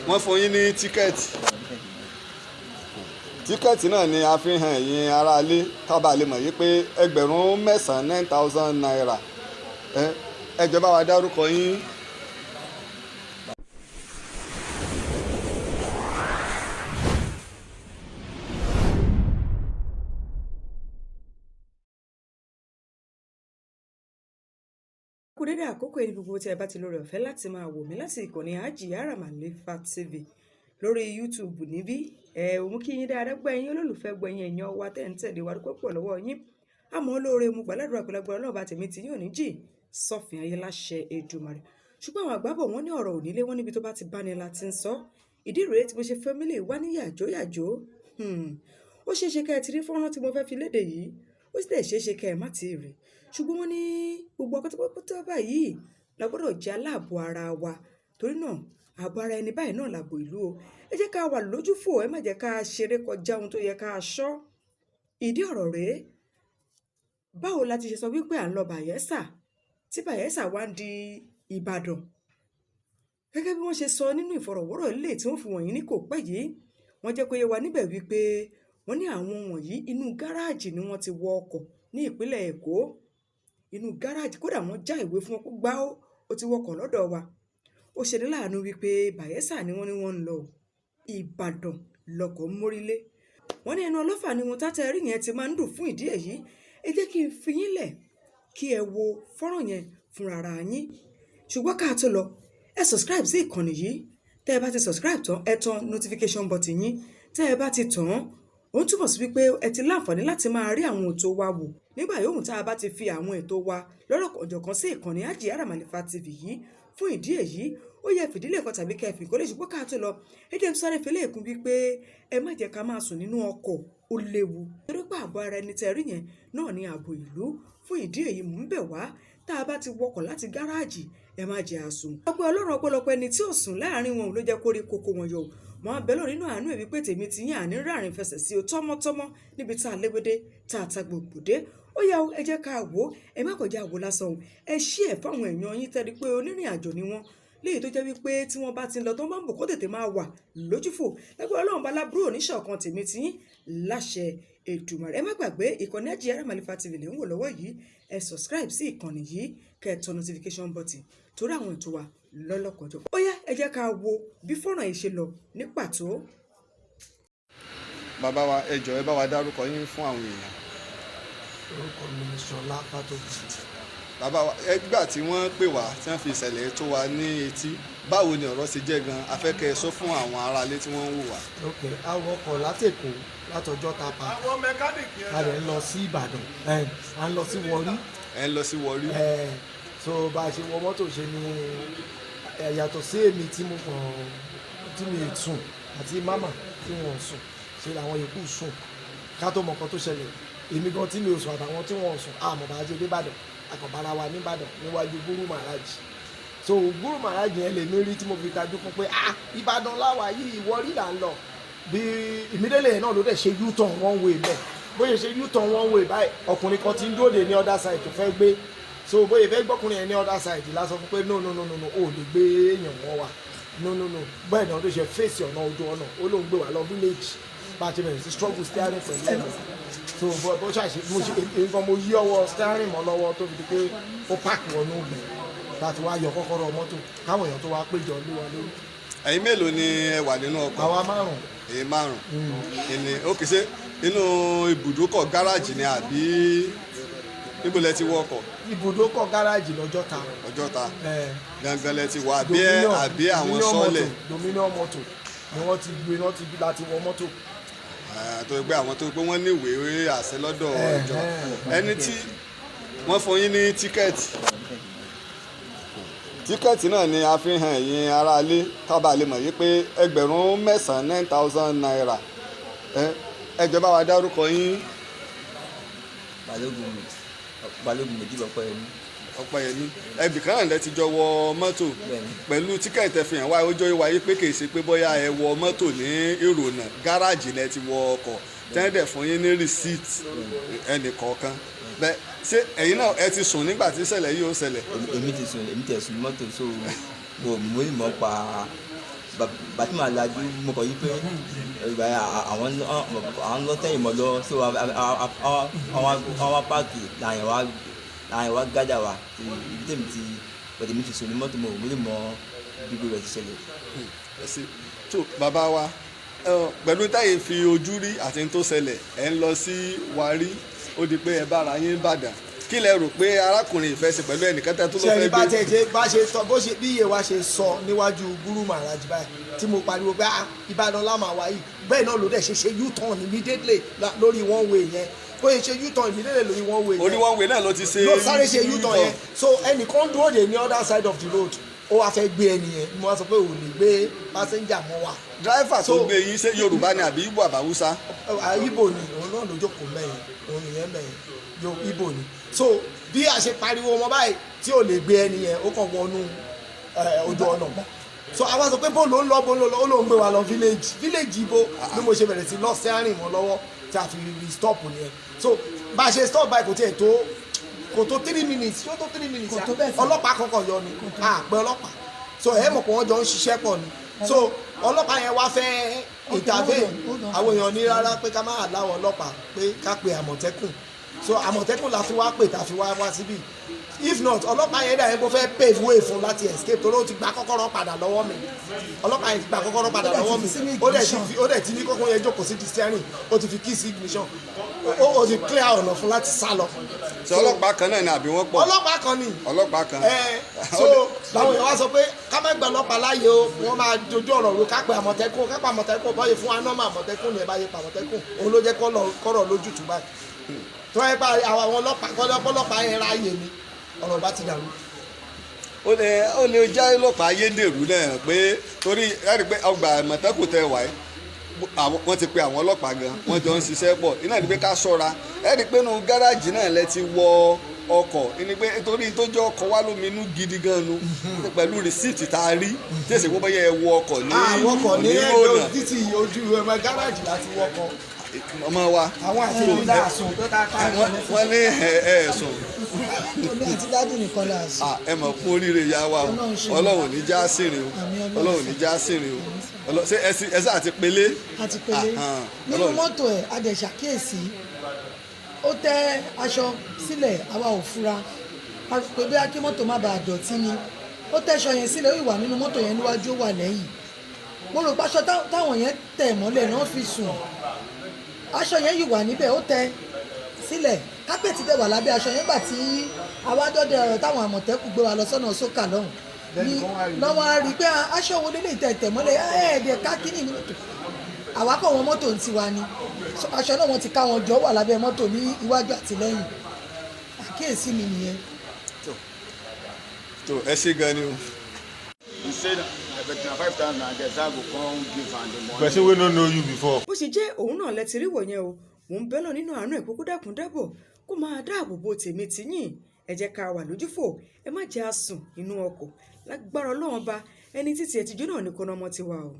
Wọ́n fún yín ní tíkẹ́ẹ̀tì. Tíkẹ́ẹ̀tì náà ni a fi hàn ẹ̀yin aráalé ká bàa lè mọ̀ yí pé 9,000, ₦9,000. Ẹ jọ̀ọ́, bá wa dárúkọ yín. Kú dédé àkókò ẹni gbogbo tí ẹ bá ti lórí ọ̀fẹ́ láti máa wò mí láti ìkànnì Hajiyara Malifa TV lórí YouTube níbí. Ẹ òun kí yín dáadáa, gbọ́ ẹ̀yin olólùfẹ́, gbọ́ ẹ̀yin èèyàn wa tẹ́ ń tẹ̀lé wa, dúpẹ́ pọ̀ lọ́wọ́ yín. Àmọ́ olóore mo gbàládùra pẹ̀lú agbára náà bá tèmi tí yóò ní jì sọ́fìn ayé láṣẹ Èdùmàrè. Ṣùgbọ́n àwọn àgbà bọ̀, wọ́n ní ọ̀rọ̀ ònílé, wọ́n níbi tó bá ti báni la ti ń sọ. Ìdí rèé tí mo ṣe fẹ́ mílè wá ní yàjó yàjó. Ó ṣeé ṣe kẹ́ ẹ ti rí fọ́nrán tí mo fẹ́ fi léde yìí, ó sì lè ṣeé ṣe kẹ́ ẹ má ti rí, ṣùgbọ́n wọ́n ní gbogbo akọ́tọ́pọ́tọ́ báyìí la gbọ́dọ̀ jẹ́ aláàbò ara wa, torí náà ààbò ara ẹni báyìí náà làbò ìlú o. Ẹ jẹ́ ká wà lójúfò, ẹ má jẹ́ ká ṣeré kọjá ohun tó yẹ ká ṣọ́. Ìdí ọ̀rọ̀ rèé. Báwo la ti ṣe sọ wípé à ń lọ Bayelsa, tí Bayelsa wá ń di Ìbàdàn? Gẹ́gẹ́ bí wọ́n ṣe sọ nínú ìfọ̀rọ̀wọ́rọ̀ ilé tí wọ́n fi wọ̀nyí ní kò pẹ́ yìí, wọ́n jẹ́ kó yé wa níbẹ̀ wípé wọ́n ní àwọn wọ̀nyí, inú gáràjì ni wọ́n ti wọ ọkọ̀ ní ìpínlẹ̀ Èkó. Inú gáràjì, kódà wọ́n já ìwé fún wọn kó gbá ó ti wọkọ̀ lọ́dọ̀ wa. Ó ṣe ní láàánú wípé Bayelsa ni wọ́n ní wọ́n ń lọ, Ìbàdàn lọkọ̀ mórílé. Wọ́n ní ẹnu ọlọ́fà ni wọn tátẹ́ rí yẹn ti máa ń dùn. Fún ìdí èyí, ẹ jẹ́ kí n fi yín lẹ̀ kí ẹ wo fọ́nrán yẹn fúnra ara yín. Ṣùgbọ́n ká tó lọ, ẹ subscribe sí ìkànnì yìí. Tẹ́ ẹ bá ti subscribe tán, ẹ tan notification button yín. Tẹ́ ẹ bá ti tàn án, ó ń túmọ̀ sí wípé ẹ ti láǹfààní láti máa rí àwọn ètò wa wò nígbà yòówù tá a bá ti fi àwọn ètò wa lọ́lọ́kan-ò-jọ̀kan sí ìkànnì Hajiyara Malifa TV yìí. Fún ìdí èyí, ó yẹ fìdílé kan tàbí kẹ́ fi ìkọ́lé. Ṣùgbọ́n ká tó lọ, ẹ jẹ́ n sáré fẹlẹ́ ìkún wípé ẹ má jẹ́ ká máa sùn nínú ọkọ̀, ó léwu, torí pé ààbò ara ẹni tẹ́ rí yẹn náà ní ààbò ìlú. Fún ìdí èyí, mò ń bẹ̀ wá, tá a bá ti wọkọ̀ láti gáràjì, ẹ má jẹ́ àsùn. Ọpẹ́ Ọlọ́run, ọ̀pọ̀lọpọ̀ ẹni tí ò sùn láàrin wọn ló jẹ́ kó rí kókó wọn yọ. Mọ́ abẹ́ lọ nínú àánú ẹ̀ wípé tèmi ti yín àní ráàrin fẹsẹ̀ sí o tọ́mọ́tọ́mọ́ níbi tá a léwédé tá a ta gbòǹgbò dé. Ó yá o, ẹ jẹ́ ká wò ó. Ẹ má kọjá wò lásán o, ẹ ṣí ẹ̀ fáwọn èèyàn yín tẹ́lẹ̀ pé onírìn àjò ni wọ́n, léyìí tó jẹ́ wípé tí wọ́n bá ti ń lọ tó ń bá ń bọ̀, kó tètè máa wà lójúfò lágbára Ọlọ́run balábúrò oníṣọ̀kan tèmi ti yín láṣẹ Èdùmàrè. Ẹ má gbàgbé, ìkànnì Hajiyara Malifa TV lè ń wò lọ́wọ́ yìí. Ẹ subscribe sí ìkànnì yìí, kẹ́ ẹ tọ notification button, torí àwọn ètò wa lọ́lọ́kọ̀ọ́jọ́. Ó yá, ẹ jẹ́ ká wo bí fọ́nrán yìí ṣe lọ ní pàtó. Bàbá wa, ẹ jọ̀ọ́, ẹ bá wa dárúkọ yín fún àwọn èèyàn. Orúkọ mi ni Ṣọlá Fátóbi. Bàbá wa, ẹgbà tí wọ́n pè wá, tí wọ́n fi ìṣẹ̀lẹ̀ tó wa ní etí, báwo ni ọ̀rọ̀ ṣe jẹ́ gan? A fẹ́ kẹ́ ẹ sọ fún àwọn aráalé tí wọ́n ń wò wá. Ok, a wọkọ̀ látÈkó, látỌjọ́ta park. Àwọn mẹkáníìkì yẹn. A lè ń lọ sí Ìbàdàn, à ń lọ sí Warri. Ẹ ń lọ sí Warri. So bá a ṣe wọ mọ́tò ṣe ni yàtọ̀ sí èmi tí mo kàn tí mi sùn àti mama tí wọ́n sùn, ṣe làwọn yòókù sùn. Ká tó mọ nǹkan tó ṣẹlẹ̀, èmi gan tí mi ò sùn àtàwọn tí wọ́n sùn, àmọ́ bá a ṣe dé Ìbàdàn, àkànbára wa nìbàdàn níwájú Gúrú Màrájì. So Gúrú Màrájì yẹn lèmi rí tí mo fi tajú fún pé, ah, Ìbàdàn láwa yìí, Warri là ń lọ. Bí immediately yẹn náà ló dẹ̀ ṣe U-turn one way mẹ́. Bóyá ṣe U-turn one way báyìí, ọkùnrin kan ti ń dúró dè ní other side tó fẹ́ gbé. So bóyá fẹ́ gbọ́kùnrin yẹn ní other side la sọ fún pé, "No, no, no, no, no, o lè gbé èèyàn wọn wá, no, no, no." Bẹ́ẹ̀ náà ló ṣe fèsì ọ̀nà ojú ọ̀nà, ó lóun gbé wa lọ village. Bá a ti bẹ̀rẹ̀ sí struggle steering pẹ̀lú ẹ̀, so bó ṣàṣe mo ṣe nǹkan, mo yí ọwọ́ steering mọ́ lọ́wọ́ tó fi di pé ó park wọnú ìgbẹ́ láti wá yọ kọ́kọ́rọ́ mọ́tò káwọn èèyàn tó wá péjọ lé wa lórí. Ẹ̀yin mélòó ni ẹ wà nínú ọkọ̀? Àwa márùn. Èyí márùn ìní. Ó kìí ṣe inú ibùdókọ̀ gáràjì ni àbí níbo lẹ ti wọ ọkọ̀? Ibùdókọ̀ gáràjì lọ́jọ́ta. Ọjọ́ta ẹ̀, gangan lẹ ti wọ àbí àbí àwọn Dominion sọ́ọ̀lẹ̀? Mọ́tò, Dominion mọ́tò ni wọ́n ti gbé, wọ́n ti gbé láti wọ mọ́tò. Tó gbé àwọn tó gbé wọ́n ní ìwé àṣẹ lọ́dọ̀ ìjọba. Ẹni tí wọ́n fún yín ní tíkẹ́ẹ̀tì, tíkẹ́ẹ̀tì náà ni a fi hàn ẹ̀yin aráalé ká bàa lè mọ̀ yí pé 9,000, ₦9,000. Ẹ jọ̀ọ́, bá wa dárúkọ yín. Balógun Méjì Ọpẹ́yẹmí. Ọpẹ́yẹmí, ẹbì kan náà lẹ ti jọ wọ mọ́tò? Bẹ́ẹ̀ni. Pẹ̀lú tíkẹ́ẹ̀tì ẹ fi hàn wá, ó jọ wáyé pé kì í ṣe pé bóyá ẹ wọ mọ́tò ní ìrònà, gáràjì lẹ ti wọ ọkọ̀, tẹ́ńdẹ̀ fún yín ní receipt ẹnì kọ̀ọ̀kan. Bẹ́ẹ̀, ṣé ẹ̀yin náà ẹ ti sùn nígbà tí ìṣẹ̀lẹ̀ yìí ó ṣẹlẹ̀? Èmi ti sùn, èmi tẹ̀ sùn mọ́tò, so mo ní mọ̀ pa. Bàtí màá lajú, mo kàn yí pé ìgbà yẹn àwọn lọ tẹ̀yìn mọ́ lọ, so àwọn park làyẹn wá gádà wa ibi tèmi ti bọ̀dẹ̀ mi ti sùn ní mọ́tò, mo ò lè mọ bí gbogbo ẹ̀ ti ṣẹlẹ̀. Ẹ ṣé. Tó bàbá wa, pẹ̀lú táyé fi ojú rí àti tó ṣẹlẹ̀, ẹ̀ ń lọ sí Warri, ó di pé ẹ bára yín Ìbàdàn. Kí lẹ rò pé arákùnrin ìfẹ́ ṣe pẹ̀lú ẹnìkan tẹ́ tó ló Ṣe fẹ́ ní bá gbé? tẹ̀ ṣe bá ṣe sọ, bó ṣe bí iye wa ṣe sọ níwájú Gúrú Màrájì báyìí tí mo pariwo pé, "Ah, Ìbàdàn la máa wá yìí." Bẹ́ẹ̀ náà ló dẹ̀ ṣe U-turn immediately lórí one way yẹn. Bó ṣe ṣe U-turn immediately lórí one way yẹn, Oní one way náà ló ti ṣe. Ló sáré ṣe U-turn yẹn. So ẹnìkan dúró dè ní other side of the road, ó wá fẹ́ gbé ẹni yẹn. Mo wá sọ pé ò lè gbé passenger mọ́ wa. Driver tó gbé yín, ṣé Yorùbá ni àbí Ìgbò àbáwúsá? Ah, Ibo ni òun náà ló jókòó mẹ́yìn, òun nìyẹn mẹ́yìn yo, Ibo ni. So bí a ṣe pariwo wọn báyìí tí ò lè gbé ẹni yẹn, ó kàn wọnú ojú ọ̀nà. So àwa sọ pé bó ló ń lọ, bó ló ń lọ? Ó ló ń gbé wa lọ village. Village ibo? Bí mo ṣe bẹ̀rẹ̀ sí lọ steering mọ́ lọ́wọ́ tí a fi rí stop nìyẹn. So bá a ṣe stop báyìí, kò tiẹ̀ tó, kò tó 3 minutes, yóò tó 3 minutes. Kò tó bẹ́ẹ̀ sir. Ọlọ́pàá kọ̀ọ̀kan yọ ni àpẹ ọlọ́pàá. So ẹ mọ̀ pé wọ́n jọ ń ṣiṣẹ́ pọ̀ ni. So ọlọ́pàá yẹn wá fẹ́ intervene. Hold on, hold on. Àwọn èèyàn ní rárá, pé ká má láwọn ọlọ́pàá, pé ká pe Àmọ̀tẹ́kùn. So Àmọ̀tẹ́kùn la fi wá pè tá a fi wá wá síbí. If not, ọlọ́pàá yẹn dà yẹn kó fẹ́ pave way fún láti escape, torí ó ti gba kọ́kọ́rọ́ padà lọ́wọ́ mi. Ọlọ́pàá yẹn ti gba kọ́kọ́rọ́ padà Ó dẹ̀ ti lọ́wọ́ mi. fi sínú Ó dẹ̀ ti ignition. fi, ó dẹ̀ ti ní kọ́kọ́ yẹn jókòó sí di steering, ó ti fi key sí ignition, ó ti clear ọ̀nà fún láti sá lọ. Ṣé ọlọ́pàá kan náà ni àbí wọ́n pọ̀? Ọlọ́pàá kan ni. Ọlọ́pàá kan. Ẹ so làwọn èèyàn wá sọ pé ká má gba ọlọ́pàá láàyè o, wọ́n máa dojú ọ̀rọ̀ ro, ká pe Àmọ̀tẹ́kùn, ká pa Àmọ̀tẹ́kùn bọ́yè fún wa nọ́mà. Àmọ̀tẹ́kùn ni ẹ bá yẹ pa Àmọ̀tẹ́kùn, òun ló jẹ́ kọ́rọ̀ lójútùú báyìí. Tó yẹ pa àwọn ọlọ́pàá, ọlọ́pàá yẹn ráàyè ni ọ̀rọ̀ bá ti dàrú. Ó lè jẹ́ ọlọ́pàá ayédèrú náà, pé torí ẹ rí i pé ọgbà Àmọ̀tẹ́kùn tẹ wáyé, wọ́n ti pe àwọn ọlọ́pàá gan, wọ́n jọ ń ṣiṣẹ́ pọ̀. Iná ní pé ká ṣọ́ra. Ẹ rí i pé inú gáràjì náà lẹ ti wọ ọkọ̀ ní, pé torí tó jẹ́ ọkọ̀ wá lómi inú gidi gan nu pẹ̀lú receipt tá a rí tí èsì pé bóyá ẹ wọ ọkọ̀ ní Àwọn ọkọ̀ ní onírònà. ẹgbẹ́ títì ojú ẹ̀mọ gáràjì láti wọkọ̀. Ọmọ wa. Àwọn àti tó, ìlú Láàsùn tó ta ká. Wọ́n ní ẹ sùn. Èmi àti daddy nìkan là sùn. Ah, ẹ mọ̀ fún oríire ìyá wa o. Ọlọ́run ṣe. Ọlọ́run ní já sìnrìn o. Àmín, Ọlọ́run. Ọlọ́run ní já sìnrìn o. Ṣé ẹ sáà ti pelé? Àti pélé. Ahan, Nínú Ọlọ́run. mọ́tò ẹ̀, a dẹ̀ ṣàkíyèsí ó tẹ́ aṣọ sílẹ̀. Àwa ò fura, a rò pé bóyá kí mọ́tò má bàa dọ̀tí ni. Ó tẹ́ṣọ yẹn sílẹ̀, ó wà nínú mọ́tò yẹn níwájú, ó wà lẹ́yìn. Mo rò pé aṣọ táwọn yẹn tẹ̀ mọ́lẹ̀ náà fi sùn. Aṣọ yẹn yìí wà níbẹ̀, ó tẹ́ sílẹ̀. Carpet dẹ̀ wà lábẹ́ aṣọ yẹn. Gbà tí àwa dọ́dẹ ọ̀rọ̀ táwọn Àmọ̀tẹ́kùn gbé wa lọ sọ́nà sókà lọ́hùn ní lọ́wọ́, á rí i pé aṣọ wo lélẹ̀ tẹ̀ tẹ̀ mọ́lẹ̀ ẹ̀ẹ́dẹ̀ ká kíní ní mọ́tò. Àwa kọ̀ wọn mọ́tò ń tiwa ni. So, aṣọ náà wọ́n ti ká wọn jọ wà lábẹ́ mọ́tò ní iwájú àti lẹ́yìn. Àkíyèsí mi nìyẹn. Tó, ẹ ṣé gan ni o. He said but na 5,000 na get that go come give am the money. Person wey no know you before. Bó ṣe jẹ́ òun náà lẹ ti rí wọ̀nyẹn o. Mò ń bẹ́lọ̀ nínú àánú ẹ̀ kókó dákun dábọ̀ kó máa dáàbò bo tèmi tìyìn. Ẹ jẹ́ ká wà lójúfò, ẹ má jẹ́ àsùn inú ọkọ̀. Lágbára Ọlọ́run ba ẹni títí ẹ ti jóná ní kọ́nà ọmọ tiwa o.